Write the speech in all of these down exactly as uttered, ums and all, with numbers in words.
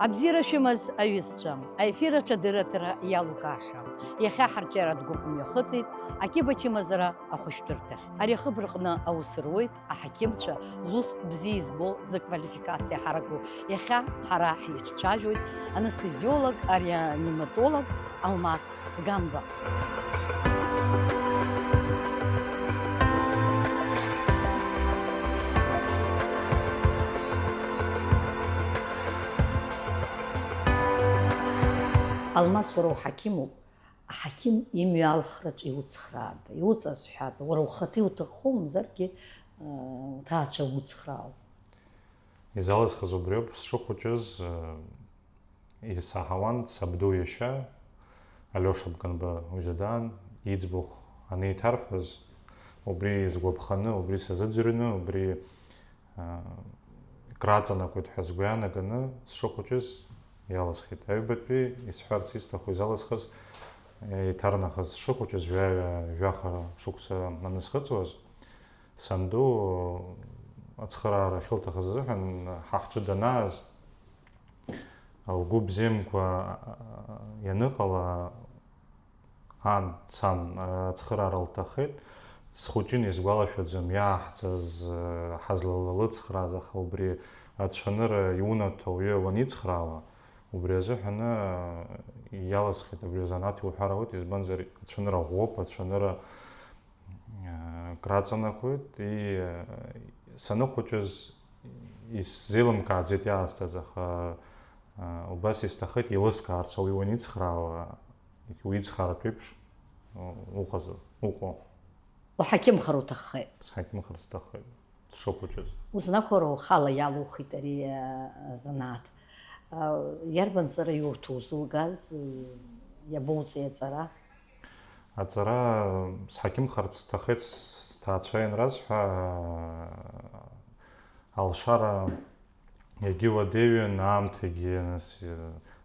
Абзиара шәымаз, аҩызцәа, аефир аҿы адырраҭара иалукааша. Иахьа ҳарҿиаратә гәыԥ мҩахыҵит Акиба ачымазара ахәышәтәырҭахь. Ари ахыбраҟны аус руеит аҳақьымцәа, зус бзиа избо, зквалификациа ҳараку. Иахьа ҳара ҳиҿцәажәоит анестезиолог, ареаниматолог Алмас Гамба. Алмас, уара уҳақьымуп, аҳақьым имҩалхраҿ иуцхраада, иуҵазҳәаада, уара ухаҭа иуҭаххо, мамзаргьы, уҭаацәа уцхраауа. Изаласхыз убриоуп, сшыхәыҷыз, исаҳауан сабду иашьа, Алиоша Бганба уи задаан, иӡбахә анеиҭарҳәаз, убри изгәаԥханы, убри сазыӡырҩны, убри, аа, краҵанакуеит ҳәа сгәы иаанаганы, сшыхәыҷыз иаласхит. Аҩбатәи исҳәарц исҭаху изаласхыз, еиҭарнахыс сшыхәыҷыз ҩаҩа-, жәаха шықәса анысхыҵуаз, санду ацхыраара ахьылҭахыз азыҳәан ҳа ҳҿы данааз, лгәы бзиамкәа ианыҟала, ан, сан, ацхыраара лҭаххеит. Схәыҷын, исгәалашәаӡом иааҳҵаз, ҳазлалыцхрааз, аха убри ацәанырра иунаҭо ауаҩы уаницхраауа, убри азыҳәаны иаласхит, абри азанааҭ иуҳәар ауеит, избанзар, ацәанырра ӷәӷәоуп, ацәанырра, э, краҵанакуеит, и, э, саныхәыҷыз исзеилымкааӡеит иаасҭаз, аха, э, убас исҭахеит еилыскаарц, ауаҩы уаницхраауа, уицхрааратә еиԥш уҟазар, уҟоу. Уҳақьымхар уҭаххеит. Сҳақьымхар сҭаххеит, сшыхәыҷыз. Узнаку уара ухала иалухит ари, а, азанааҭ. А, иарбан ҵара иурҭо узылгаз, иабоуҵеи аҵара? Аҵара сҳақьымхарц сҭахеит, сҭаацәа ианрасҳәа, алшара егьи уадаҩын, аамҭагьы, нас,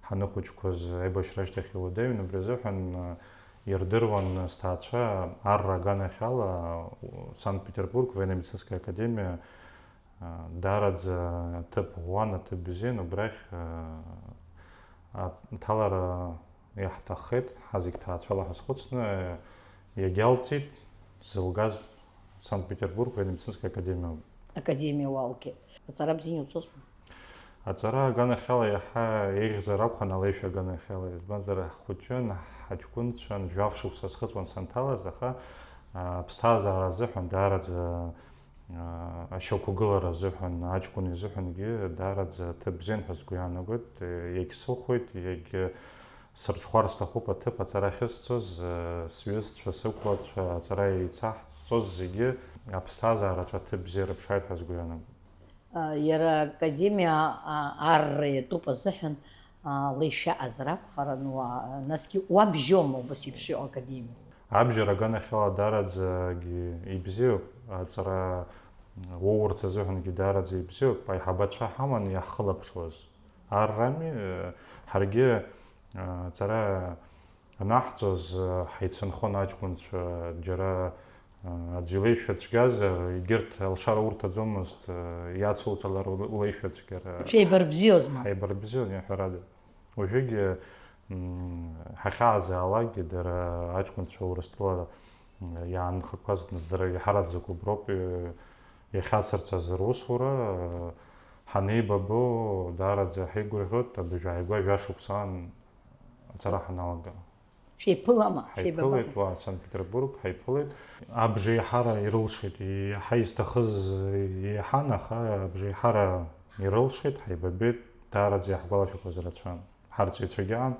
ҳаныхәыҷқәаз аибашьра ашьҭахь иуадаҩын, убри азыҳәан, ирдыруан сҭаацәа арра аганахьала, Санкт-Петербург, военно-медицинская академия, даараӡа аҭыԥ ӷәӷәан, аҭыԥ бзиан, убрахь, аҭалара иаҳҭаххеит, ҳа зегь ҭаацәала ҳазхәыцны, иагьалҵит сзылгаз Санкт-Петербург военно-медицинская академиа. Академиа уалгеит. Аҵара бзианы иуҵозма? Аҵара аганахьала иаҳа еиӷьзар акәхон алеишәа аганахьала, избанзар, ҳхәыҷын, ҳаҷкәынцәан, жәаф шықәса схыҵуан санҭалаз, аха, а, аԥсҭазаара азыҳәан даараӡа, а, ашьақәгылара азыҳәан, аҷкәын изыҳәангьы даараӡа ҭыԥ бзиан ҳәа сгәы иаанагоит, егьсыхәоит, егь-, Сырҽхәар сҭахуп аҭыԥ аҵара ахьысҵоз, сҩызцәа, сықәлацәа, аҵара еицаҳҵоз зегьы аԥсҭазаараҿы аҭыԥ бзиа рыԥшааит ҳәа сгәы иаанагоит. Иара академиа арра иатәуп азыҳәан, леишәа азар акәхарын, уа, насгьы уабжьоума убас еиԥш иҟоу академиа? Абжьара аганахьала даараӡагьы ибзиоуп, аҵара уоурц азыҳәангьы даараӡа ибзиоуп, аиҳабацәа ҳаман иаҳхылаԥшуаз. Аррами, ҳаргьы, аҵара анаҳҵоз, ҳаицынхон аҷкәынцәа, џьара, аӡә илеишәа цәгьазар, егьырҭ алшара урҭаӡомызт, иацуҵалар улеишәа цәгьара. Шәеибарбзиозма? Ҳаибарбзион, иаҳәарада. Уажәыгьы, м, ҳахьаазаалакгьы, дара аҷкәынцәа Урыстәыла иаанхақәаз, нас дара иҳараӡак уброуп, иахьацырҵаз русура, ҳанеибабо, даараӡа ҳаигәырӷьоит, абыржә ааигәа жәа шықәсаан аҵара ҳаналага. Шәеиԥылама? Ҳаиԥылеит, шәеибабама? Уа, Санкт-Петербург ҳаиԥылеит. Абжеиҳара ирылшеит, иаҳа изҭахыз еиҳан, аха абжеиҳара ирылшеит, ҳаибабеит, даараӡа иаҳгәалашәақәаз рацәан. Ҳарҵаҩцәагьы аан,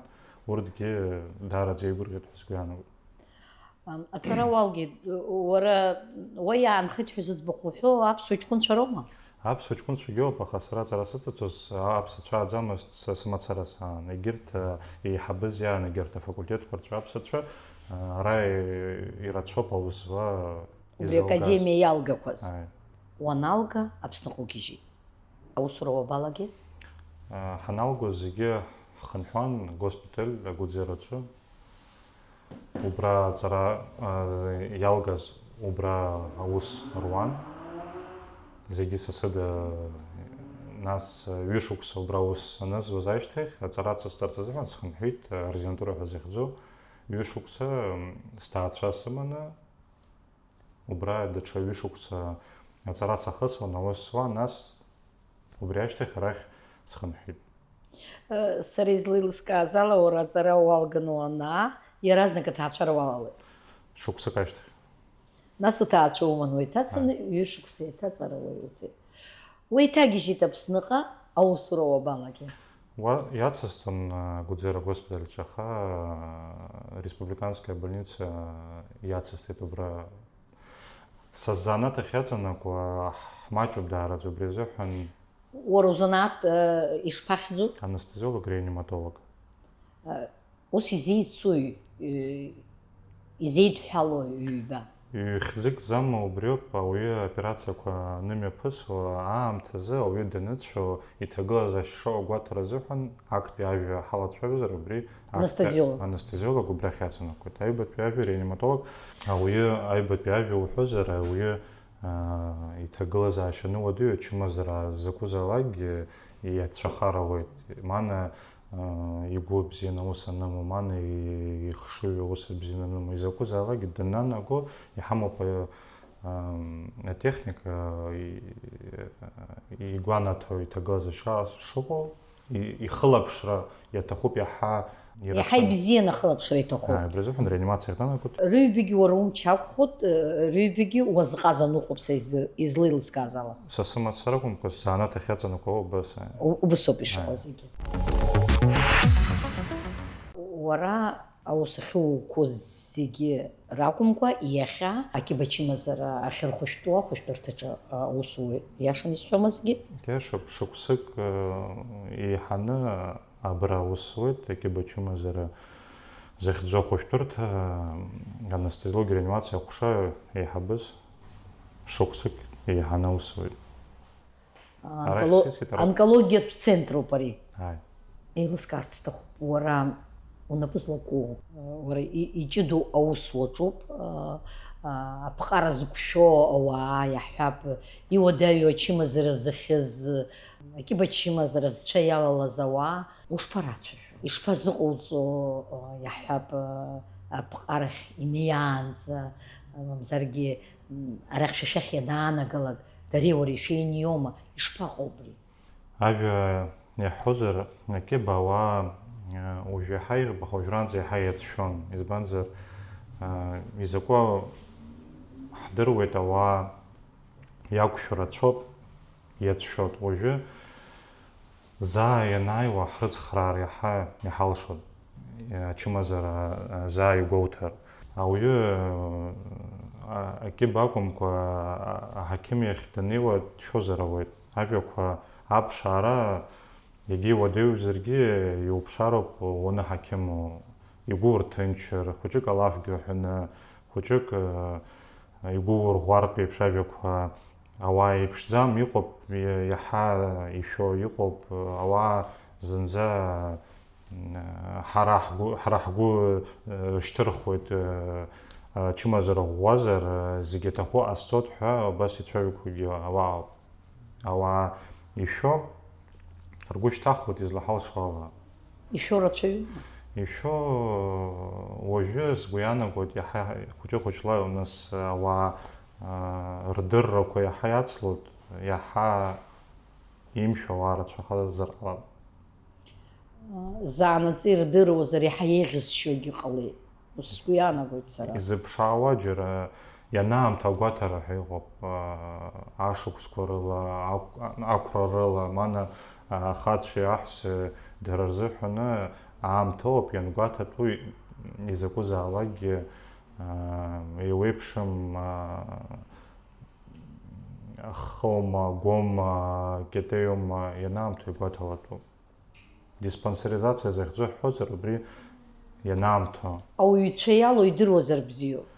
урҭгьы даараӡа еигәырӷьеит ҳәа сгәы иаанагоит. Ам, аҵара уалгеит, уара, уа иаанхеит ҳәа зыӡбахә уҳәо аԥсуа ҷкәынцәа роума? Аԥсуа ҷкәынцәагьы ыҟоуп, аха сара аҵара сыҵаҵоз аԥсацәа ааӡамызт са сымацара саан. Егьырҭ, а, еиҳабыз иаан, егьырҭ афакультетқәа рҿы аԥсацәа, а, ара и-, ирацәоуп аус зуа. Убри изеилкааз. Академиа иалгақәаз. Ааи. Уаналга, Аԥсныҟа угьежьит. Аусура уабалагеи? А, ҳаналгоз зегьы ҳхынҳәуан агоспиталь Агәыӡераҿы. Убра аҵара, а, иалгаз убра аус руан. Зегьы сасыда Нас ҩышықәса убра аус анызуаз ашьҭахь, аҵара ацысҵарц азыҳәан схынҳәит, ординатура ҳәа захьӡу, ҩышықәса сҭаацәа сыманы, убра даҽа ҩышықәса аҵара сахысуан, аус зуан, нас убри ашьҭахь арахь схынҳәит. Сара излеилыскааз ала, уара аҵара уалганы уанаа, иаразнак аҭаацәара уалалеит. Шықәсык ашьҭахь. Нас уҭаацәа уман уеиҭацаны, ҩышықәса еиҭа аҵара уаҩуҵеит. Уеиҭагьежьит Аԥсныҟа, аусура уабалагеи? Уа иацысҵон агәыӡара госпитальҿы, аха республиканская больница иацысҵеит убра. Са сзанааҭ ахьаҵанакуа ҳмаҷуп даараӡа, убри азыҳәан. Уара узанааҭ ишԥахьӡу? Анестезиолог-реаниматолог. Ус изеицуи, изеидҳәалои ҩба? Ҩ-хьӡыкӡам, убриоуп ауаҩы аоперациақәа анымҩаԥысуа аамҭазы ауаҩы даныцәо иҭагылазаашьа шоугәаҭара азыҳәан актәи ажәа ҳалацәажәозар, убри актәи Анестезиолог. Анестезиолог убрахь иаҵанакуеит. Аҩбатәи ажәа реаниматолог, ауаҩы аҩбатәи ажәа уҳәозар, ауаҩы иҭагылазаашьа ныуадаҩу ачымазара закәызаалакгьы иацәахар ауеит. Мана игәы бзианы аус анымоу, мана ихшыҩ аус бзианы анымоу, изакәызаалакгьы дананаго иҳамоуп атехника, игәанаҭо иҭагылазаашьа шыҟоу, ихылаԥшра иаҭахуп иаҳа. Иаҳа ибзианы ахылаԥшра иҭахуп. Убри азыҳәан реанимациа иаҳнанагоит. Рыҩбагьы уара умч ақәхоит, рыҩбагьы уазҟазан уҟоуп, са излеилыскааз ала. Са сымацара акәымкәа, сзанааҭ ахьаҵанакуа убас. Убасоуп ишыҟоу зегьы. Уара аус ахьуқәыз зегьы ракәымкәа, иахьа акьыба чымазара ахьырхәышәтәуа ахәышәтәырҭаҿы аусуҩы, иашан исҳәома зегьы? Иашоуп, шықәсык еиҳаны абра аус зуеит, акьыба чымазара захьӡу ахәышәтәырҭа, анестезиологиа реанимациа аҟәша еиҳабыз шықәсык еиҳаны аус зуеит. Арахь сисит, арахь. Онкологиатә центруп ари. Ааи. Еилыскаарц сҭахуп, уара унапы злаку, уара иҷыдоу аус уаҿуп, аԥҟара зықәшәо ауаа, иаҳҳәап, иуадаҩу ачымазара зыхьыз, акьыба чымазара зцәа иалалаз ауаа ушԥарацәажәо? Ишԥазыҟауҵо, иаҳҳәап, аԥҟарахь инеиаанӡа, мамзаргьы арахь шәа шәахь ианаанагалак, дареи уареи шәеиниоума? Ишԥаҟоу убри? Ажәа иаҳҳәозар, акьыба ауаа уажә иаҳа иӷбаха, уажәраанӡа иаҳа иацәшәон. Избанзар, изакәу ҳдыруеит, ауаа иақәшәо рацәоуп, иацәшәоит. Уажәы заа ианааиуа ҳрыцхраар иаҳа иҳалшоит, ачымазара заа игәоуҭар. Ауаҩы акьыба акәымкәа аҳақьым иахь даннеиуа дшәозар ауеит. Ажәақәа аԥшаара егьа иуадаҩзаргьы иуԥшаароуп уаныҳақьым игәы урҭынчыр, хәыҷык алафгьы уҳәаны, хәыҷык игәы урӷәӷәартә еиԥш ажәақәа. Ауаа еиԥшӡам, иҟоуп, иаҳа ишәо иҟоуп, ауаа зынӡа ҳара ҳгәы, ҳара ҳгәы шьҭырхуеит, ачымазара ӷәӷәазар, зегьы аҭаху ҟасҵоит ҳәа убас ицәажәақәагьы ауаа ауп. Ауаа ишәо ргәы шьҭахуеит излаҳалшо ала. Ишәо рацәаҩума? Ишәо уажәы сгәы иаанагоит, иаҳа хәыҷы-хәыҷла нас ауаа рдыррақәа иаҳа иацлоит, иаҳа имшәо ауаа рацәахазар ҟалап. Заанаҵы ирдыруазар, иаҳа еиӷьысшьогьы ҟалеит. Ус сгәы иаанагоит сара. Изыԥшаауа џьара ианаамҭоу агәаҭара ҳәа иҟоуп, аа, ашықәсқәа рыла, ақә-, ақәра рыла, мана, аа, ахацәеи аҳәсеи дара рзыҳәаны аамҭоуп иангәаҭатәу изакәызаалакгьы, аа, еиуеиԥшым, аа, хыума, гәоума, кьатеиума ианаамҭоу игәаҭалатәуп. Диспансеризациа захьӡу ҳҳәозар, убри ианаамҭоу. Ауаҩцәа иалоу идыруазар бзиоуп.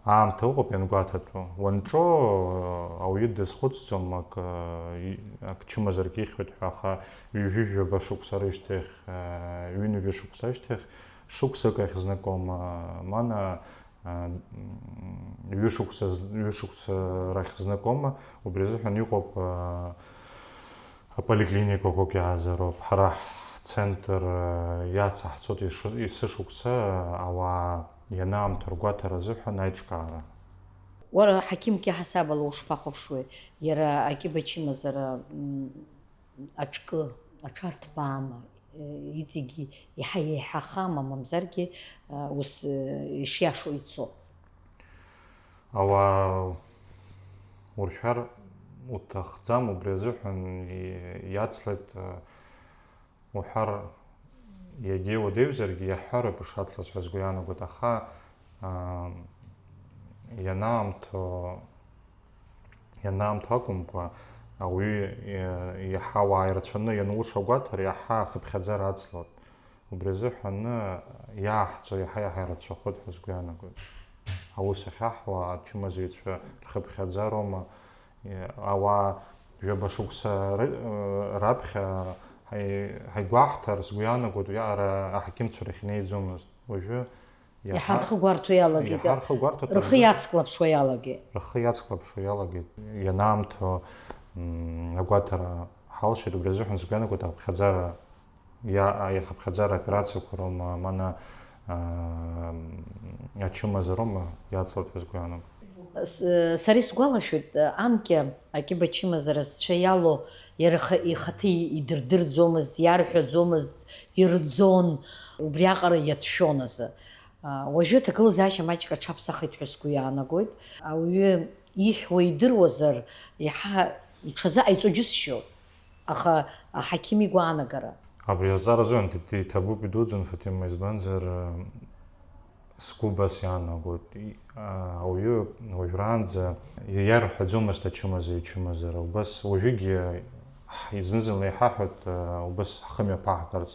Аамҭа ыҟоуп иангәаҭатәу. Уанҿо, ауаҩы дазхәыцӡом, ак, ак чымазаргьы ихьуеит ҳәа, аха ҩажәи жәаба шықәса рышьҭахь, ҩынҩажәа шықәса ашьҭахь, шықәсык ахь зныкома, мана, ҩышықәса з-, ҩышықәса рахь зныкома, убри азыҳәан иҟоуп, Поликлиникақәак иаазароуп. Ҳара ҳцентр, э, иацаҳҵоит иши-, есышықәса ауаа ианаамҭоу ргәаҭара азыҳәан аиҿкаара. Уара ҳақьымк иаҳасабала ушԥахәаԥшуеи? Иара акьыба чымазара, м, аҿкы, аҽарҭбаама, э, иҵегьы иаҳа еиҳахама, мамзаргьы, э, ус, э, ишиашоу ицо? Ауаа уршәар уҭахӡам, убри азыҳәан и-, иацлеит, э, уҳәар, иагьа иуадаҩзаргьы иаҳҳәароуп ишацлаз ҳәа сгәы иаанагоит, аха, аа, ианаамҭоу, ианаамҭоу акәымкәа, ауаҩы, иа-, иаҳа ауаа ирацәаны иануша агәаҭара, иаҳа ахыԥхьаӡара ацлоит. Убри азыҳәан иааҳҵо иаҳа-иаҳа ирацәахоит ҳәа сгәы иаанагоит. Аус ахьаҳуа ачымазаҩцәа рхыԥхьаӡароума, ауаа жәаба шықәса ра-, раԥхьа ҳаи-, ҳаигәаҳҭар, сгәы иаанагоит, уи аҟара аҳақьымцәа рахь инеиӡомызт. Уажәы иаҳа-, иаҳа рхы гәарҭо иалагеит. Иаҳа рхы гәарҭо рхы рзы-, иацклаԥшуа иалагеит. Рхы иацклаԥшуа иалагеит. Ианаамҭоу, м, агәаҭара ҳалшеит, убри азыҳәан сгәы иаанагоит, аԥхьаӡара иа-, иахыԥхьаӡара аоперациақәа роума, мана, аа, ачымазароума иацлоит ҳәа сгәы иаанагоит. С-, сара исгәалашәоит, анкьа акьыба чымазара зцәа иалоу, иара х-, ихаҭа идырдырӡомызт, иарҳәаӡомызт, ирӡон, убриаҟара иацәшәон азы. А, уажәы аҭагылазаашьа маҷк аҽаԥсахит ҳәа сгәы иаанагоит. Ауаҩы ихьуа идыруазар, иаҳа иҽазыҟаиҵо џьысшьоит. Аха аҳақьым игәаанагара. Абри азҵаара азыҳәан ҭ-, ҭ-, иҭабуп идуӡӡан, Фатима, избанзар, сгәы убас иаанагоит. И-, а, ауаҩы уажәраанӡа иарҳәаӡомызт ачымазаҩ ичымазара. Убас уажәыгьы ҳ-, зны-зынла иҳаҳәоит, а, убас ҳхымҩаԥаҳгарц.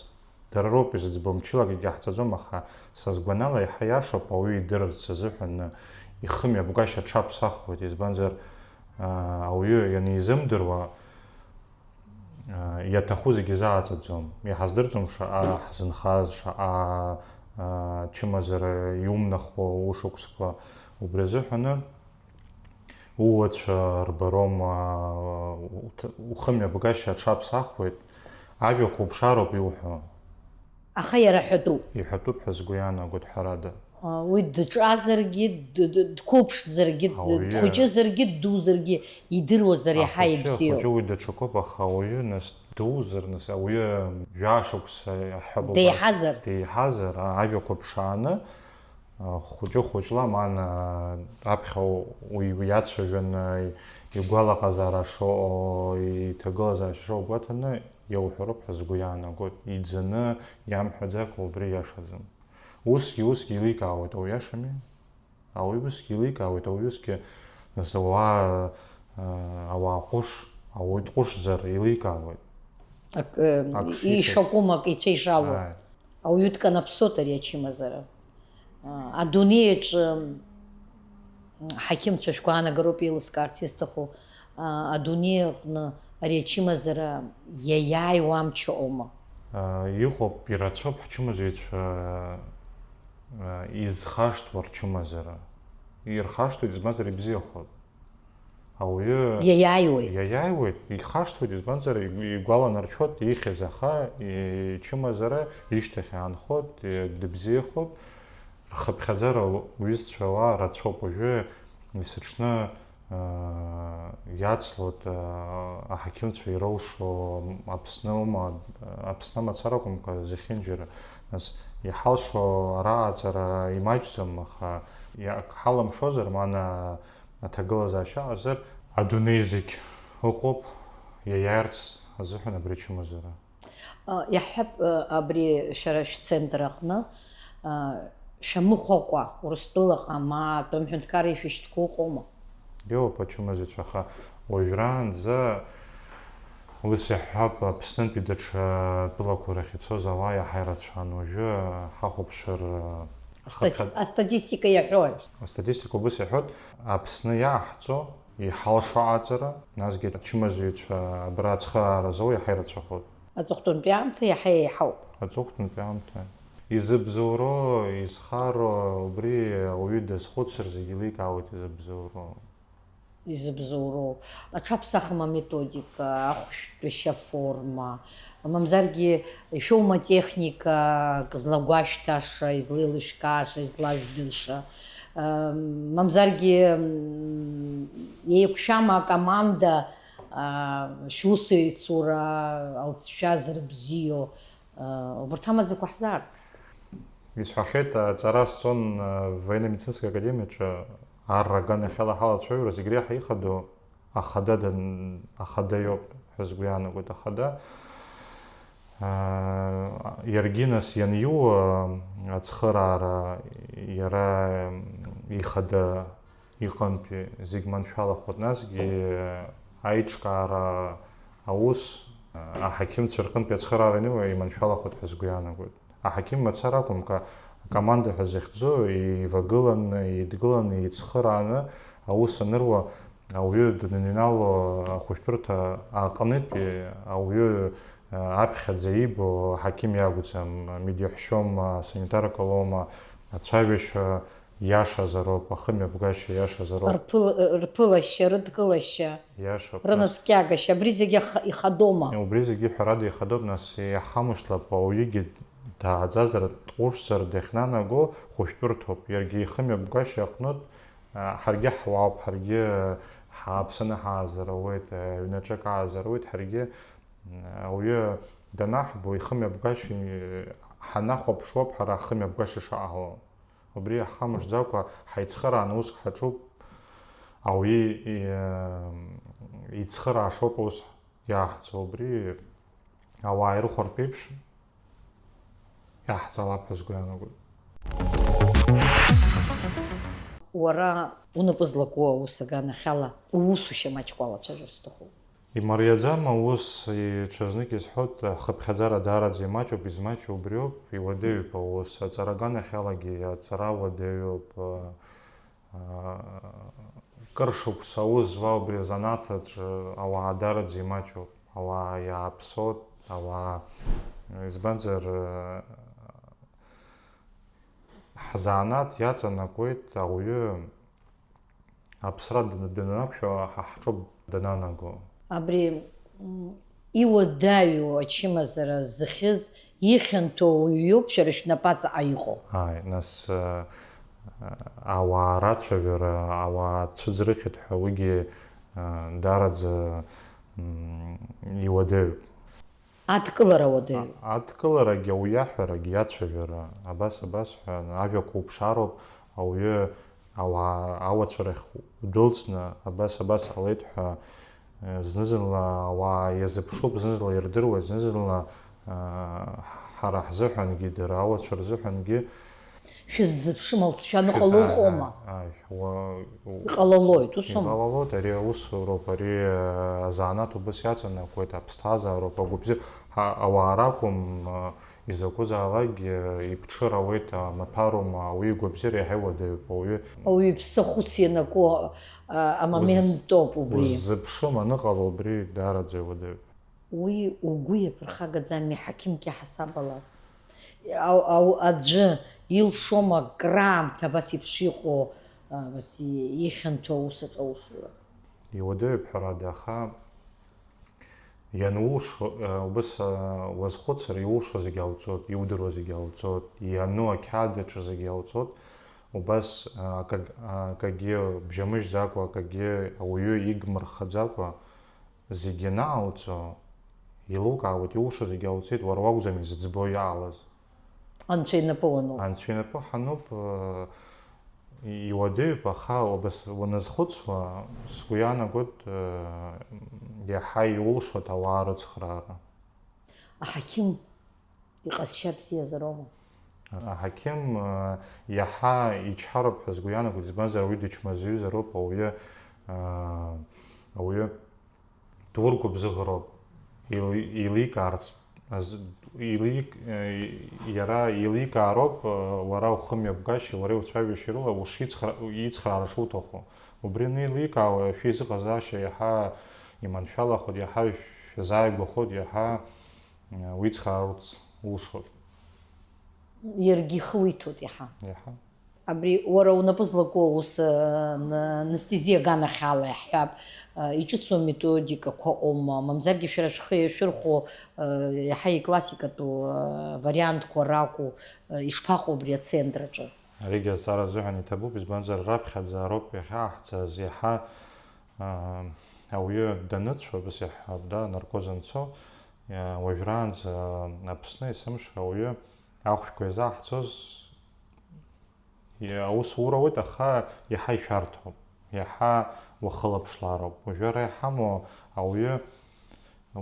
Дара роуп изыӡбо, мчылагьы иҟаҳҵаӡом, аха са сгәанала иаҳа иашоуп, ауаҩы идырырц азыҳәан ихымҩаԥгашьа аҽаԥсахуеит, избанзар, аа, ауаҩы ианизымдыруа, аа, иаҭаху зегьы изааӡаӡом. Иҳаздырӡом шаҟа ҳзынхаз, шаҟа, аа, чымазара иумнахуа ушықәсқәа. Убри азыҳәаны, ууацәа рбароума, уҭ-, ухымҩаԥгашьа аҽаԥсахуеит, ажәақәа уԥшаароуп иуҳәо. Аха иара ҳәатәуп. Иҳәатәуп ҳәа сгәы иаанагоит, ҳәарада. А, уи дҿазаргьы, д-, д-, дқәыԥшзаргьы, д-, ауаҩы дхәыҷызаргьы, ддузаргьы, идыруазар иаҳа ахәыҷы, ибзиоуп. Ахәыҷы уи даҽакоуп, аха ауаҩы нас дузар, нас ауаҩы жәа шықәса ҳәа быҟоуп. Деиҳазар. Деиҳазар, а, ажәақәа ԥшааны, Хәыҷы-хәыҷла, ман, аԥхьа уи, уи иацәажәаны, игәалаҟазаара шо-, иҭагылазаашьа шоугәаҭаны иауҳәароуп ҳәа сгәы иаанагоит, иӡаны, иамҳәаӡакәа убри иашаӡам. Усгьы, усгьы еиликаауеит, ауаҩ иашами? Ауаҩ усгьы еиликаауеит, ауаҩ усгьы, нас, ауаа, ауаа ҟәыш, ауаҩ дҟәышзар еиликаауеит. Ак, э, Ак шиҭаз. Ишакәым, ак ицәа ишалоу. Ааи. Ауаҩы дканаԥсоит ари ачымазара. А, адунеи аҿы, м, ҳақьымцәа шәгәаанагароуп еилыскаарц исҭаху, а, адунеи аҟны ари ачымазара иаиааиуа амч ыҟоума? А, иҟоуп, ирацәоуп ҳчымазаҩцәа, а, изхашҭуа рчымазара. Ирхашҭуеит, избанзар, ибзиахоит. Ауаҩы иаиааиуеит. Иаиааиуеит, ихашҭуеит, избанзар, игәаланаршәоит ихьыз, аха ичымазара ишьҭахь аанхоит, дыбзиахоит. Рхыԥхьаӡара уҩызцәа уа рацәоуп. Уажәы есыҽны, аа, иацлоит, аа, аҳақьымцәа ирылшо Аԥсны аума, Аԥсны мацара акәымкәа, зехьынџьара. Нас иҳалшо араҟаҵара имаҷӡам, аха иа-, ак ҳалымшозар, мана аҭагылазаашьа ыҟазар, адунеи зегь ыҟоуп, иаиаарц азыҳәан абри ачымазара. А, иаҳҳәап, а, абри шәара шәцентр аҟны, а, шәамыхәакәа Урыстәылаҟа, ма атәым ҳәынҭқарра ишәышьҭқәа ыҟоума? Иоуп ачымазаҩцәа, аха уажәраанӡа ус иаҳҳәап, Аԥснынтәи даҽа тәылақәа рахь ицоз ауаа иаҳа ирацәан. Уажәы ҳахәаԥшыр, Астас-, хыԥхьаӡ-, астатистика иаҳәои? Астатистика убыс иаҳәоит, Аԥсны иааҳҵо, иҳалшо аҟаҵара, насгьы ачымазаҩцәа абра ацхыраара зоуа иаҳа ирацәахоит. Аҵыхәтәантәи аамҭа иаҳа еиҳауп. Аҵыхәтәантәи аамҭа. Изыбзоуроу, изхароу, убри ауаҩы дазхәыцыр, зегь еиликаауеит изыбзоуроу. изыбзоуроу, аҽаԥсахым аметодика, ахәшәтәышьа аформа, мамзаргьы ишәоума атехника, акы злагәашәҭаша, излеилышәкааша, излажәдырша, мамзаргьы, м, еиқәшәама акоманда, а, шәусеицура алҵшәа зырбзиоу, а, убарҭ амаӡақәа ҳзаарт. Исҳәахьеит, аҵара сҵон, а, военно-медицинская академиаҿы, арра аганахьала ҳалацәажәара зегь реиҳа ихадоу ахада дан-, ахада иоуп ҳәа сгәы иаанагоит, ахада. Аа, иаргьы нас ианиу, аа, ацхыраара иара ихада иҟынтәи зегь маншәалахоит, насгьы аиҿкаара аус, аа, аҳақьымцәа рҟынтәи ацхыраара аниуа иманшәалахоит ҳәа сгәы иаанагоит. Аҳақьым мацара акәымкәа, акоманда ҳәа захьӡу ивагыланы, идгыланы, ицхырааны аус аныруа, ауаҩы даныҩнало ахәышәтәырҭа аҟнытәи ауаҩы, а, аԥхьаӡа ибо аҳақьым иакәӡам, медиаҳәшьоума, санитарк ҟалома, ацәажәашьа иашазароуп, ахымҩаԥгашьа иашазароуп. Рԥыла-, рԥылашьа, рыдкылашьа, иашоуп, нас рынаскьагашьа, абри зегьы ах-, ихадоума? Убри зегьы ҳәарада ихадоуп, нас иаҳхамышҭлап, ауаҩыгьы дааӡазар, дҟәышзар, дахьнанаго хәышәтәырҭоуп, иаргьы ихымҩаԥгашьа аҟнытә, а, ҳаргьы ҳуаауп, ҳаргьы ҳааԥсаны ҳаазар ауеит, аҩнаҿы акы аазар ауеит, ҳаргьы, м, ауаҩы данаҳбо, ихымҩаԥгашьа, ҳанахәаԥшуап ҳара ахымҩаԥгашьа шаҟало. Убри иаҳхамышҭӡакәа ҳаицхырааны уск ҳаҿуп, ауаҩы и-, ицхыраашоуп ус иааҳҵо, убри ауаа ирыхәартә еиԥш иаҳҵалап ҳәа сгәы иаанагоит. Уара унапы злаку аус аганахьала уусушьа маҷк уалацәажәар сҭахуп. Имариаӡам аус, ҽазнык исҳәоит, ахыԥхьаӡара даараӡа имаҷуп, измаҷу убриоуп, иуадаҩуп аус, аҵара аганахьалагьы аҵара уадаҩуп, а, кыр шықәса аус зуа убри азанааҭ аҿы ауаа даараӡа имаҷуп, ауаа иааԥсоит, ауаа, избанзар, ҳзанааҭ иаҵанакуеит ауаҩы аԥсра дын-, данақәшәо, ҳа ҳҿоуп дананаго. Абри, м, иуадаҩу ачымазара зыхьыз, ихьанҭоу уаҩ иоуп шәара шәнапаҵаҟа иҟоу. Ааи, нас, э, ауаа рацәажәара, ауаа цәыӡрыхьит ҳәа уигьы, э, даараӡа, м, иуадаҩуп. Адкылара уадаҩуп. А-, адкыларагьы, ауаҩы иаҳәарагьы, иацәажәара, абас, абас ҳәа, ажәақәа уԥшаароуп, ауаҩы ауаа ауацәа рахь удәылҵны, абас, абас ҟалеит ҳәа, э, зны-зынла ауаа иазыԥшуп, зны-зынла ирдыруеит, зны-зынла, э, ҳара ҳзыҳәангьы, дара ауацәа рзыҳәангьы. Шәыззыԥшым алҵшәа аныҟало ыҟоума? Ааи, ааи, уа-, у-, иҟалалоит, усума? Иҟалалоит, ари аусуроуп, ари, э, азанааҭ убас иаҵанакуеит, аԥсҭазаароуп, агәабзиа, ҳа, ауаа ракәым, э, изакәызаалакгьы, э, иԥҽыр ауеит, амаҭәароума, ауаҩы игәабзиара иаҳа иуадаҩуп, ауаҩы. Ауаҩы иԥсы ахәыц ианаку, э, амомент ауп убри. Уз-, уззыԥшым аныҟало, убри даараӡа иуадаҩуп. Уи угәы иаԥырхагаӡами ҳақьымк иаҳасабала? Ау-, ау-, аӡәы илшома акраамҭа абас еиԥш иҟоу, а, абас и-, ихьанҭоу аус аҿы аусура? Иуадаҩуп ҳәарада, аха ианулшо, а, убас, а, уазхәыцыр, иулшо зегьы ауҵоит, иудыруа зегьы ауҵоит, иану ақьаад аҿы зегьы ауҵоит, убас, а, акаг-, а, акагьы бжьамыжьӡакәа, акагьы ауаҩы игмырхаӡакәа, зегьы анаауҵо, еилукаауеит, иулшо зегьы ауҵеит, уара уакәӡами зыӡбо иаалаз? Анцәа инапы уануп. Анцәа инапы ҳануп, э, иуадаҩуп, аха убас уаназхәыцуа, сгәы иаанагоит, э, иаҳа иулшоит ауаа рыцхраара. Аҳақьым иҟазшьа бзиазароума? Аҳақьым, э, иаҳа ичҳароуп ҳәа сгәы иаанагоит, избанзар, уи дычмазаҩызароуп, ауаҩы, э, ауаҩы дургәыбзыӷроуп, еили-, еиликаарц, аз-, еилик-, э, иара еиликаароуп, э, уара ухымҩаԥгашьа, уара иуцәажәашьа рыла ушицхра-, ицхраара шуҭаху. Убри анеиликаауа, шәеизыҟазаашьа иаҳа иманшәалахоит, иаҳа шәазааигәахоит, иаҳа, э, уицхраарц улшоит. Иаргьы ихы уиҭоит иаҳа. Иаҳа. Абри уара унапы злаку аус, э, н-, анестезиа аганахьала иаҳҳәап, э, иҿыцу аметодикақәа оума, мамзаргьы шәара шәхы иашәырхәо, э, иаҳа иклассикатәу, э, вариантқәа ракәу, э, ишԥаҟоу абри ацентр аҿы? Аригьы азҵаара азыҳәан иҭабуп, избанзар, раԥхьаӡа ароуп иахьааҳҵаз, иаҳа, аа, ауаҩы даныцәо, абас иаҳҳәап, да, анаркоз анцо, иа-, уажәраанӡа Аԥсны есымша ауаҩы ахәшәқәа иазааҳҵоз, иа-, аус ура ауеит, аха иаҳа ишәарҭоуп, иаҳа уахылаԥшлароуп. Уажәы ара иҳамоу ауаҩы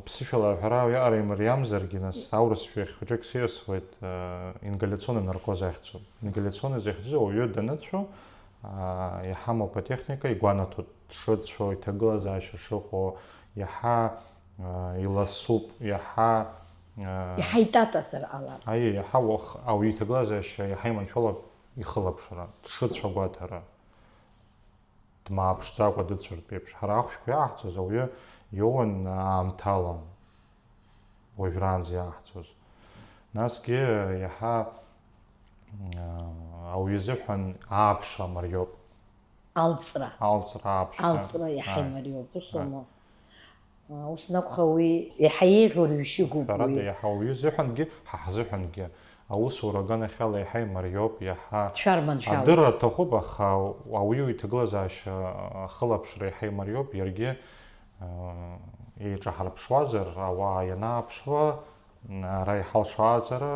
Ԥсышәала аҳәара уиаҟара имариамзаргьы, нас, аурысшәахь хәыҷык сиасуеит, э, ингаляционный наркоз ахьӡуп. Ингаляционный захьӡу ауаҩы даныцәо, а, иҳамоуп атехника, игәанаҭоит, дшыцәо, иҭагылазаашьа шыҟоу, иаҳа, а, иласуп, иаҳа, а, Иаҳа итатазар ҟалап. Аиеи, иаҳа уах-, ауаҩы иҭагылазаашьа иаҳа иманшәалоуп ихылаԥшра, дшыцәо агәаҭара. Дмааԥшӡакәа дыцәартә еиԥш. Ҳара ахәшәқәа иааҳҵоз ауаҩы иоуан аамҭала, уажәраанӡа иааҳҵоз. Насгьы иаҳа, а, ауаҩы изыҳәан ааԥшра мариоуп. Алҵра. Алҵра, ааԥшра. Алҵра иаҳа Ааи. Имариоуп, ус Ааи. Аума? Ус анакәха, уи иаҳа еиӷьу рҩышьыгоуп. Ҳәарада, уи иаҳа ауаҩы изыҳәангьы, ҳа ҳзыҳәангьы аусура аганахьала иаҳа имариоуп, иаҳа Дшәарманшәалоуп. Адырра аҭахуп, аха ауаҩы иҭагылазаашьа ахылаԥшра иаҳа имариоуп, иаргьы, э, еиҿаҳарԥшуазар, ауаа ианааԥшуа, ара иҳалшо аҟаҵара,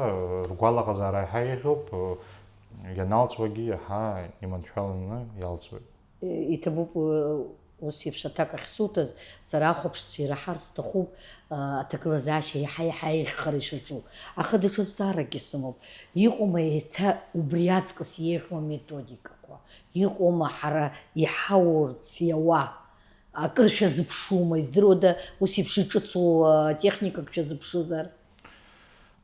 ргәалаҟазаара иаҳа еиӷьуп, ианалҵуагьы иаҳа иманшәаланы иалҵуеит. Иҭабуп, ус еиԥш аҭак ахьсуҭаз, сара ахәаԥшцәа ираҳар сҭахуп, аҭагылазаашьа иаҳа-иаҳа еиӷьхара ишаҿу. Аха даҽа зҵааракгьы сымоуп. Иҟоума еиҭа убри аҵкыс еиӷьу аметодикақәа? Иҟоума ҳара иҳаурц иауа? Акыр шәазыԥшума? Издыруада, ус еиԥш иҿыцу, а, техникак шәазыԥшызар?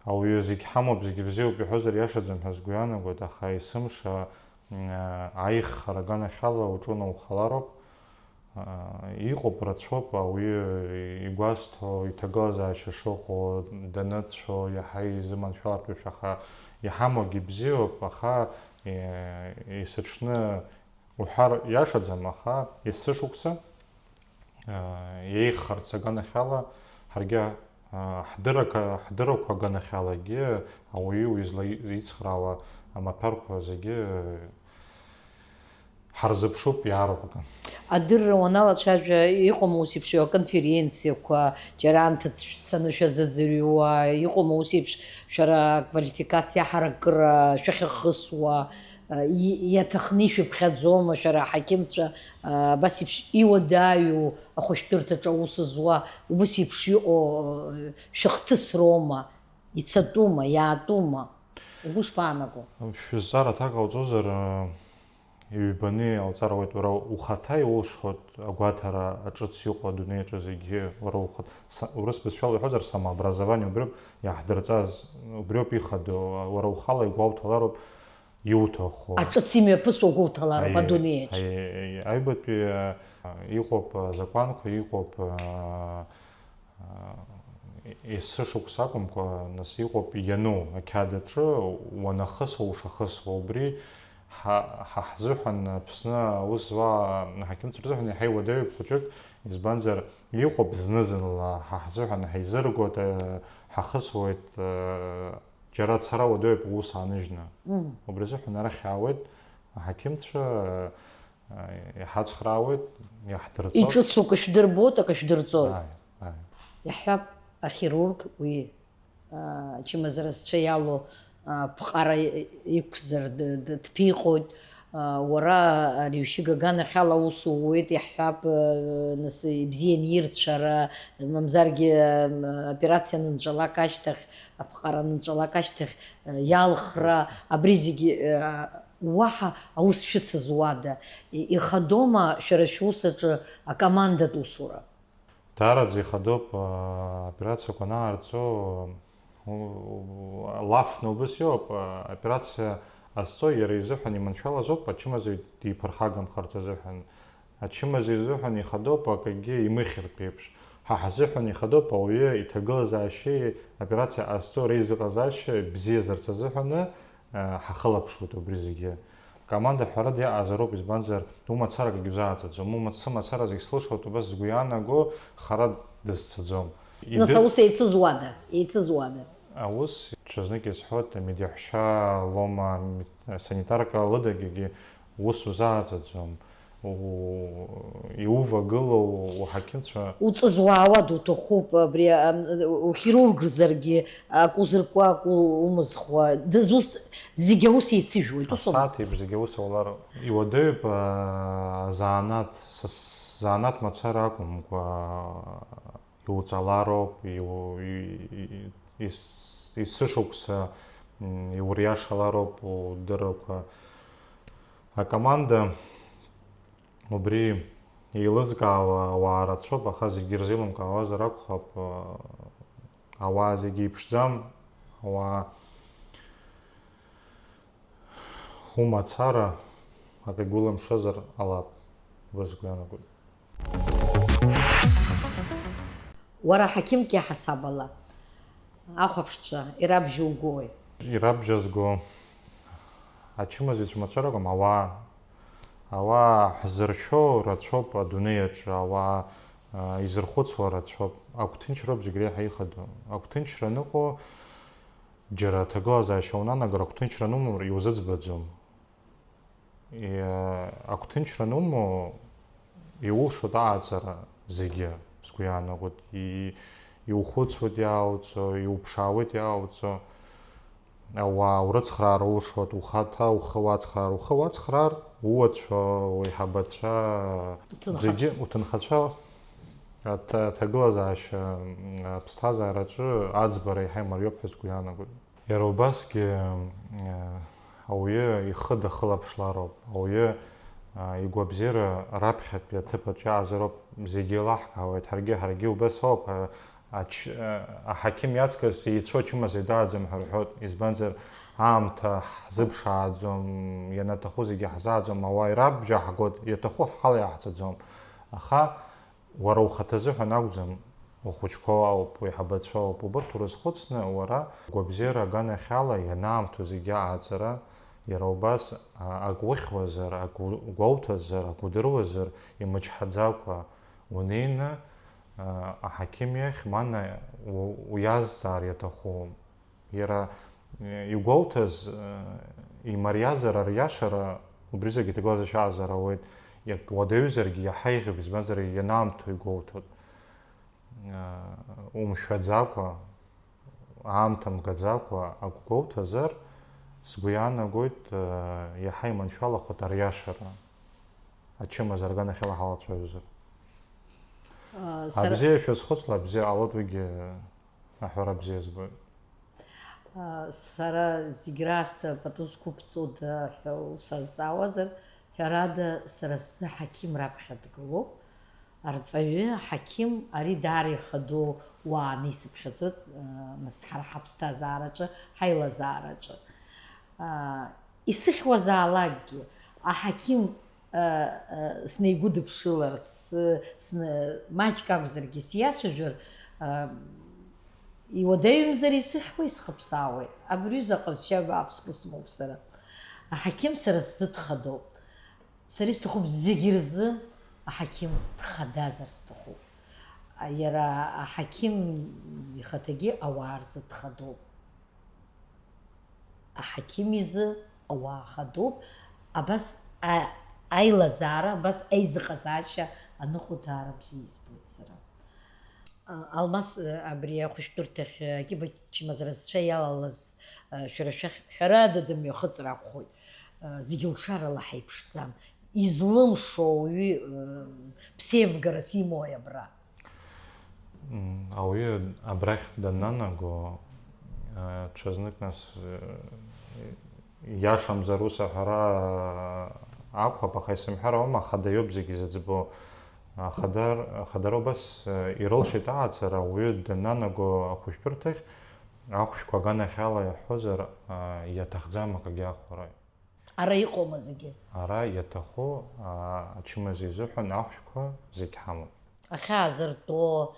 Ауаҩы зегь ҳамоуп, зегь бзиоуп иҳәозар иашаӡам ҳәа сгәы иаанагоит, аха есымша, м, аиххара аганахьала уҿыноухалароуп. А, иҟоуп, рацәоуп ауаҩы игәазҭо, иҭагылазаашьа шыҟоу, даныцәо, иаҳа изыманшәалартә еиԥш, аха иҳамоугьы бзиоуп, аха, е, есыҽны уҳәар иашаӡам, аха есышықәса, а, еиӷьхарц аганахьала ҳаргьы, а, ҳдыррақәа, ҳдыррақәа аганахьалагьы ауаҩы уи злаицхраауа амаҭәарқәа зегьы ҳарзыԥшуп иаарыхәган. Адырра уаналацәажәа, иҟоума ус еиԥш аконференциақәа, џьара анҭыҵ шәцаны шәазыӡырҩуа, иҟоума ус еиԥш шәара аквалификациа аҳаракыра шәахьахысуа, и-, иаҭахны ишәыԥхьаӡома шәара аҳақьымцәа, а, абас еиԥш иуадаҩу ахәышәтәырҭаҿы аус зуа, убас еиԥш иҟоу, а, шәыхҭыс роума, ицатәума, иаатәума? Угәы шԥаанаго? Шәызҵаара аҭак ҟауҵозар, а, Иҩбаны иалҵар ауеит, уара ухаҭа иулшоит агәаҭара аҿыц иҟоу адунеи аҿы зегьы, уара ухаҭ-, са-, урыс бызшәала иҳәозар, самообразование убриоуп иаҳдырҵаз, убриоуп ихадоу, уара ухала игәоуҭалароуп иуҭаху. Аҿыц имҩаԥысуа гәоуҭалароуп Аи-, адунеи аҿы. Аи-, аи-, аибатәи, а, иҟоуп, а, азакәанқәа, иҟоуп, а, а, есышықәса акәымкәа, нас иҟоуп иану ақьаад аҿы, уанахысуа, ушахысуа, убри ҳа, ҳа ҳзыҳәан, Аԥсны аус зуа аҳақьымцәа рзыҳәан иаҳа иуадаҩуп хәыҷык, избанзар, иҟоуп зны-зынла ҳа ҳзыҳәан ҳаизыргоит, э, ҳахысуеит, э, џьара ацара уадаҩуп уус ааныжьны. Мм. Убри азыҳәан арахь иаауеит аҳақьымцәа, э, иҳацхраауеит, иаҳдырҵоит. Иҿыцу акы шәдырбоит, акы шәдырҵоит. Ааи, ааи. Иаҳҳәап, ахирург уи, а, ачымазара зцәа иалоу, а, ԥҟара иқәзар д-, д-, дԥиҟоит. А, уара ари ушьыга аганахьала аус ууеит, иаҳҳәап, а, нас ибзианы ирцәара, мамзаргьы, а, операциа анынҵәалак ашьҭахь, аԥҟара анынҵәалак ашьҭахь, а, иалхра, абри зегьы, а, уаҳа аус шәыцызуада? И-, ихадоума шәара шәус аҿы акомандатә усура? Даараӡа ихадоуп, аа, операциақәа анаарҵо, у-, лафны убас иоуп, аа, операциа ҟазҵо иара изыҳәан иманшәалазоуп, ачымазаҩ диԥырхагамхарц азыҳәан. Ачымазаҩ изыҳәан ихадоуп, акгьы имыхьыртә еиԥш. Ҳа ҳзыҳәан ихадоуп ауаҩы иҭагылазаашьеи операциа ҟазҵо реизыҟазаашьа бзиазарц азыҳәаны, аа, ҳахылаԥшуеит убри зегьы. Акоманда ҳәарада иаҟазароуп, избанзар, умацара акгьы узааӡаӡом. Умац-, сымацара зегь слылшоит, убас сгәы иаанаго хара дызцаӡом. Нас аус еицызуада, еицызуада? Аус, ҽазнык исҳәоит, амедиаҳәшьа лоума, мед-, санитарка лыдагьы ус узааӡаӡом. У-, иувагылоу уҳақьымцәа. Уҵызуаауада уҭахуп, абри, ам, ухирургзаргьы, акы узыркуа, акы умызхуа, дызусҭ-, зегьы аус еицыжәуеит, ус аума? Асааҭ еиԥш зегьы аус аулароуп. Иуадаҩуп, аа, азанааҭ, са сзанааҭ мацара акәымкәа, иуҵалароуп, иу-, и-, и-, ис-, есышықәса, м, иуриашалароуп удыррақәа. Акоманда убри еилызкаауа ауаа рацәоуп, аха зегьы ирзеилымкаауазар акәхап, ауаа зегьы еиԥшӡам, ауаа умацара акы гәылымшозар ҟалап, убас сгәы иаанагоит. Уара ҳақьымк иаҳасаб ала ахәаԥшцәа ирабжьугои? Ирабжьазго ачымазаҩцәа мацара акәым, ауаа. Ауаа ҳзыршәо рацәоуп адунеи аҿы, ауаа, а, изырхәыцуа рацәоуп. Агәҭынчроуп зегь реиҳа ихадоу. Агәҭынчра аныҟоу, џьара аҭагылазаашьа унанагар, агәҭынчра анумоу иузыӡбаӡом. Иа-, агәҭынчра анумоу, иулшоит ааӡара зегьы, сгәы иаанагоит. И-, иухәыцуеит иаауҵо, иуԥшаауеит иаауҵо. Ауаа урыцхраар улшоит, ухаҭа ухы уацхраар, ухы уацхраар, ууацәа, уеиҳабацәа, Уҭынхацәа. Зегьы уҭынхацәа аҭа-, аҭагылазаашьа, м, аԥсҭазаараҿы аӡбара еиҳа имариоуп ҳәа сгәы иаанагоит. Иара убасгьы, э, ауаҩы ихы дахылаԥшлароуп, ауаҩы, э, игәабзиара раԥхьатәи аҭыԥ аҿы иаазароуп, зегьы еилаҳкаауеит, ҳаргьы, ҳаргьы убас ауп, э, ач-, э, аҳақьым иаҵкыс еицәоу ачымазаҩ дааӡам ҳәа рҳәоит, избанзар, аамҭа ҳзыԥшааӡом, ианаҭаху зегьы ҳзааӡом, ауаа ирабжьаҳгоит, иаҭаху ҳхала иаҳҵаӡом, аха Уара ухаҭа азыҳәан акәӡам, ухәыҷқәа ауп, уеиҳабацәа ауп, убарҭ урызхәыцны, уара гәабзиара аганахьала ианаамҭоу зегьы ааҵара, иара убас, а, ак ухьуазар, ак у-, угәоуҭазар, ак удыруазар, имычҳаӡакәа унеины, а, аҳақьым иахь, мана у-, уиазҵаар иаҭаху. Иара, э, игәоуҭаз, э, имариазар ариашара, убри зегьы ҭагылазаашьа аҟазар ауеит, иак-, уадаҩызаргьы иаҳа еиӷьуп, избанзар, ианаамҭоу игәоуҭоит. Э, умшәаӡакәа, аамҭа мгаӡакәа ак угәоуҭазар, сгәы иаанагоит, э, иаҳа иманшәалахоит ариашара, ачымазара аганахьала ҳалацәажәозар. Э, сара Абзиа шәазхәыцла, абзиа ҟалоит, уигьы аҳәара бзиа збоит. Сара зегь раасҭа пату зқәыбҵода ҳәа усазҵаауазар, ҳәарада, сара сзы ҳақьым раԥхьа дгылоуп. Арҵаҩы, аҳақьым, ари даара ихадоу уааны исыԥхьаӡоит, нас ҳара ҳаԥсҭазаараҿы, ҳаилазаараҿы. Исыхьуазаалакгьы, аҳақьым снеигәыдыԥшылар, сны маҷк акәзаргьы сиацәажәар, иуадаҩымзар исыхьуеи схыԥсаауеи? Абри ҩыза аҟазшьа бааԥс бысмоуп сара. Аҳақьым сара сзы дхадоуп. Сара исҭахуп зегьы рзы аҳақьым дхадазар сҭахуп. Иара аҳақьым ихаҭагьы ауаа рзы дхадоуп. Аҳақьым изы ауаа хадоуп, абас аилазаара, абас аизыҟазаашьа аныҟоу даара бзиа избоит сара. Алмас абри ахәышәтәырҭахь акьыба чмазара зцәа иалалаз шәара шәахь ҳәарада дымҩахыҵыр акәхоит. Зегь лшарала ҳаиԥшӡам. Излымшо ауаҩы ԥсеивгарас имоуи абра? Ауаҩы абрахь даннанаго, ҽазнык нас, иашамзар ус аҳәара акәхап, аха исымҳәар ауама, ахада иоуп зегьы зыӡбо. Ахада, ахадара убас ирылшеит ааӡара, ауаҩы даннанаго ахәышәтәырҭахь, ахәшәқәа аганахьала иаҳҳәозар, иаҭахӡам акгьы ахәара. Ара иҟоума зегьы? Ара иаҭаху, ачымазаҩ изыҳәан ахәшәқәа зегь ҳамоуп. Ахьаа зыртәо,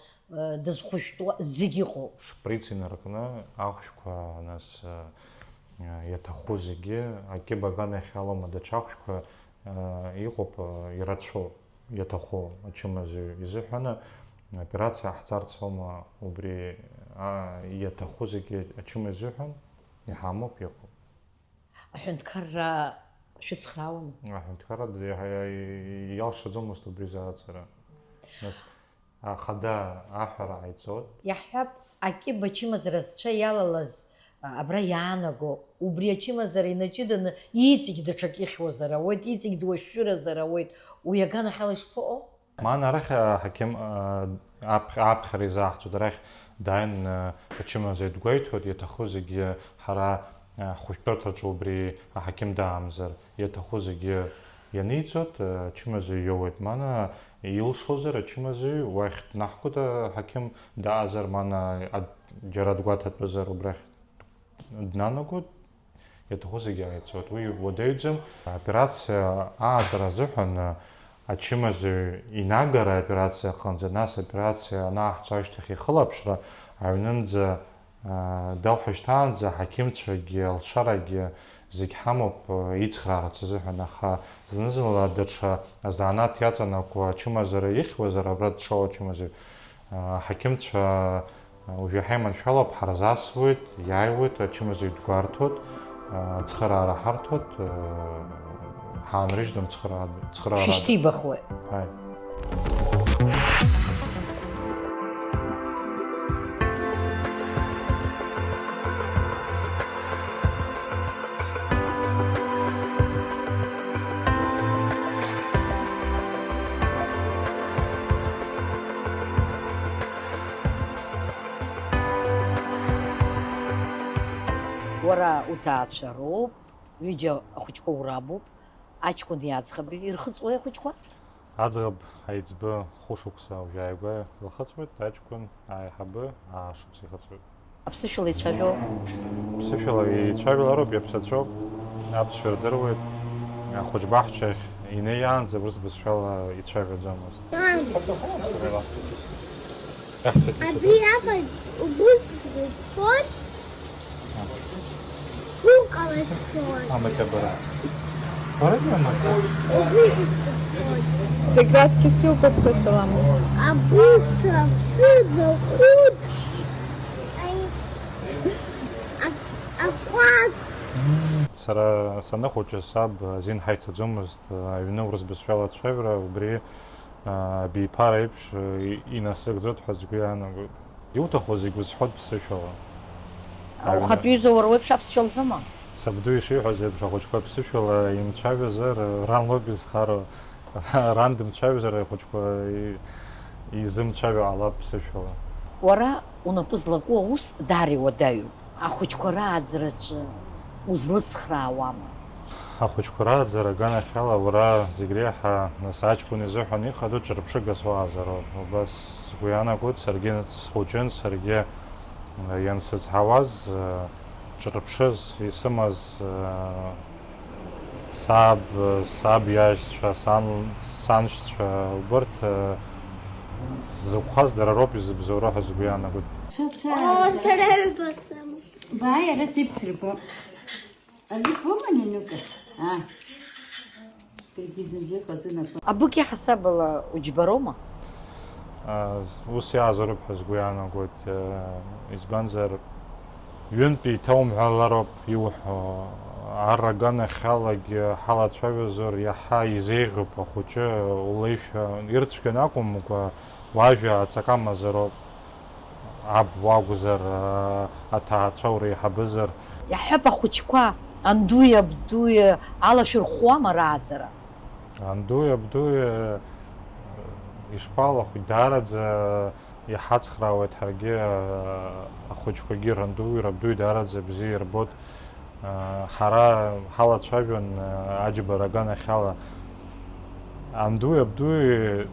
дызхәышәтәуа зегь иҟоуп. Шприц инаркны ахәшәқәа, нас, Иаҭаху зегьы акьыба аганахь алоума, даҽа ахәшәқәа, а, иҟоуп, а, ирацәоу, иаҭаху ачымазаҩ изыҳәаны, аоперациа ҟаҳҵарц аума, убри, а, иаҭаху зегьы ачымазаҩ изыҳәан иҳамоуп, иҟоуп. Аҳәынҭқарра шәыцхраауама? Аҳәынҭқарра д-, иа-, иа-, иалшаӡомызт убри азааӡара. Нас ахада аҳәара ҟаиҵоит. Иаҳҳәап, акьыба ачымазара зцәа иалалаз, а, абра иаанаго, убри ачымазара инаҷыданы иҵегь даҽак ихьуазар ауеит, иҵегь дуашәшәыразар ауеит, уи аганахьала ишԥаҟоу? Ман арахь аҳақьым, а, аԥх-, аԥхьара изаҳҵоит, арахь дааин, а, ачымазаҩ дгәеиҭоит, иаҭаху зегьы ҳара, а, ҳхәышәтәырҭаҿы убри аҳақьым даамзар, иаҭаху зегьы ианиҵоит, а, ачымазаҩ иоуеит. Ман илшозар ачымазаҩ уахь днаҳгоит, аҳақьым даазар, ман, а, ад-, џьара дгәаҭатәызар убрахь днанагоит, иаҭаху зегьы ааицоит. Уи уадаҩӡам. Аоперациа ааӡара азыҳәан, а, ачымазаҩ инагара аоперациа аҟынӡа, нас аоперациа анааҳҵо ашьҭахь ихылаԥшра аҩнынӡа, а, далҳәышьҭаанӡа аҳақьымцәагьы алшарагьы зегь ҳамоуп, а, ицхраарц азыҳәан, аха зны-зынла даҽа азанааҭ иаҵанакуа ачымазара ихьуазар, абра дшоу ачымазаҩ, а, аҳақьымцәа Уажәы ҳаиманшәалоуп, ҳарзасуеит, иааиуеит, ачымазаҩ дгәарҭоит, ацхыраара ҳарҭоит, ҳаанрыжьӡом цхыраара-, цхыраарада. Шәышьҭибахуеит. Ааи. Уара уҭаацәа роуп, ҩыџьа ахәыҷқәа урабуп, аҷкәыни аӡӷаби ирхыҵуеи ахәыҷқәа? Аӡӷаб аиҵбы хәышықәса уажәааигәа илхыҵуеит, аҷкәын аиҳабы аашықәса ихыҵуеит. Аԥсышәала ицәажәо? Ԥсышәала ицәажәалароуп, иаԥсацәоуп, аԥсшәа рдыруеит, ахәыҷ баҳчахь инеиаанӡа урыс бызшәала ицәажәаӡомызт. Абри аҟара убыс дцоит, гәыкала сцоит. Амаҭәабара. Барагьы амаҭәа. Убыс дцоит. Зегь раҵкьыс иугәаԥхо, Салам. Абысҭа, аԥсыӡ, ахәыҷ, а-, акәац. Сара саныхәыҷыз саб азин ҳаиҭаӡомызт, аҩны урыс бызшәала ацәажәара, убри, а, абиԥара еиԥш, и-, инасыгӡоит ҳәа сгәы иаанагоит. Иуҭаху зегь узҳәоит ԥсышәала. Аҩны. Ухатәы иҩыза уара уеиԥш аԥсшәа лҳәома? Сабду ишиҳәаз еиԥш, ахәыҷқәа ԥсышәала имцәажәазар, ран лоуп изхароу. Ран дымцәажәозар, ахәыҷқәа и-, изымцәажәо ҟалап ԥсышәала. Уара унапы злаку аус даара иуадаҩуп. Ахәыҷқәа рааӡараҿы узлыцхраауама? Ахәыҷқәа рааӡара аганахьала уара зегь реиҳа, нас, аҷкәын изыҳәан ихадоу ҿырԥшыгас уааӡароуп. Убас сгәы иаанагоит, саргьы схәыҷын, саргьы, э, иансызҳауаз, э, ҿырԥшыз исымаз, э, саб, э, саб иашьцәа, сан, саншьцәа, убырҭ, э, ззықәхаз дара роуп изыбзоуроу ҳәа сгәы иаанагоит. О, дара рыба сымоуп. Бааи, ара сиԥсырго. Ари быман, Нинука? А. Дагьы зынӡа иҟаҵо напы. Абыкьа ҳасабала уџьбароума? А, ус иаазароуп ҳәа сгәы иаанагоит, а, избанзар, ҩынтә еиҭаумҳәалароуп иуҳәо. Ар аганахьалагьы ҳалацәажәозар, иаҳа изеиӷьуп ахәыҷы улеишәа, ирцәгьаны акәымкәа, уажәа аҵакы амазароуп. Аб уакәзар, а, аҭаацәа уреиҳабызар. Иаҳҳәап, ахәыҷқәа, андуи абдуи алашәырхәуама рааӡара? Андуи абдуи, а, ишԥалахәи, даараӡа иҳацхраауеит ҳаргьы, а, ахәыҷқәагьы рандуи рабдуи даараӡа бзиа ирбоит. Ҳара ҳалацәажәон аџьбара аганахьала. Андуи абдуи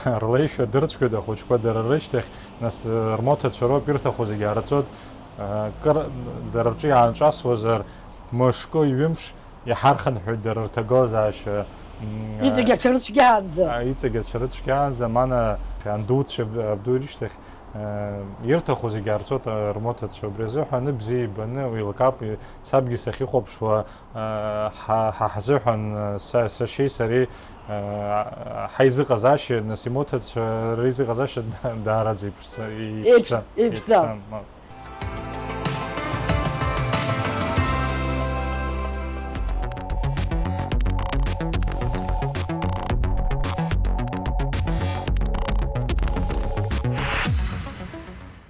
рлеишәа дырцәгьоит ахәыҷқәа дара рышьҭахь, нас рмоҭацәа роуп ирҭаху зегьы аарҵоит. Кыр дара рҿы иаанҿасуазар, мышкы, ҩымш иҳархынҳәуеит дара рҭагылазаашьа. Иҵегь аҽарыцәгьаанӡа. Иҵегь аҽарыцәгьаанӡа, мана андуцәа абду рышьҭахь Ирҭаху зегьы аарцоит рмоҭацәа, убри азыҳәан бзиа ибаны уеилкаап, сабгьы сахьихәаԥшуа, ҳа, ҳа ҳзыҳәан, са, сашьеи сареи, ҳаизыҟазаашьа, нас имоҭацәа ризыҟазаашьа даараӡа иԥшӡа-, Еиԥш-, иԥшӡан, еиԥшӡан. Иԥшӡан, ма.